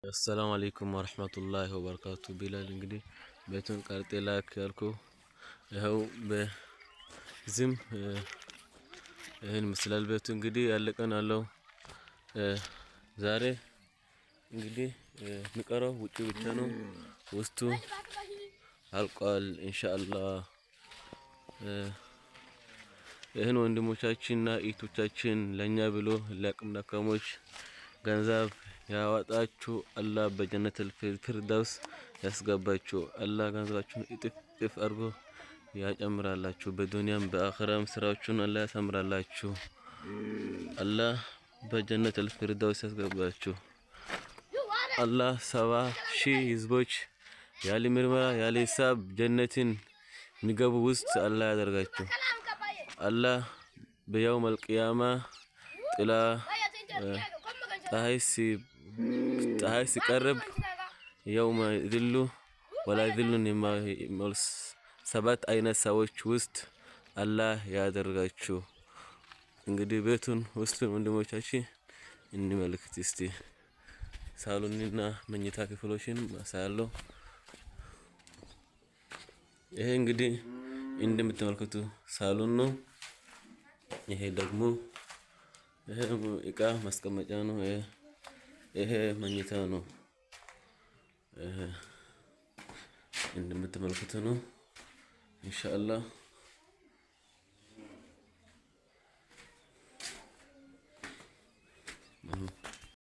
السلام عليكم ورحمة الله وبركاته። ቢላል እንግዲህ ቤቱን ቀርጤ ላክ ያልኩ ይኸው በዝም ይህን ምስላል። ቤቱ እንግዲህ ያለቀን አለው። ዛሬ እንግዲህ የሚቀረው ውጪ ብቻ ነው። ውስጡ አልቋል ኢንሻአላህ። ይህን ወንድሞቻችንና እህቶቻችን ለኛ ብሎ ለአቅመ ደካሞች ገንዘብ ያወጣችሁ አላህ በጀነት ፊርደውስ ያስገባችሁ። አላህ ገንዘባችሁን እጥፍ እጥፍ አድርጎ ያጨምራላችሁ። በዱንያም በአኺራም ስራችሁን አላህ ያሳምራላችሁ። አላህ በጀነት ፊርደውስ ያስገባችሁ። አላህ 70,000 ህዝቦች ያለ ምርመራ ያለ ሂሳብ ጀነትን የሚገቡ ውስጥ አላህ ያደርጋችሁ። አላህ በ يوم القيامة ጥላ ፀሐይ ሲቀርብ يوم ظل ولا ظل የማይሞልስ ሰባት አይነት ሰዎች ውስጥ አላህ ያደርጋችሁ። እንግዲህ ቤቱን ውስጡን ወንድሞቻችን እንመልከት እስቲ። ሳሎንና መኝታ ክፍሎችን ማሳያለሁ። ይሄ እንግዲህ እንደምትመለከቱ ሳሎን ነው። ይሄ ደግሞ ይሄ እቃ ማስቀመጫ ነው። ይሄ መኝታ ነው። ይሄ እንደምትመለከቱ ነው። ኢንሻአላህ።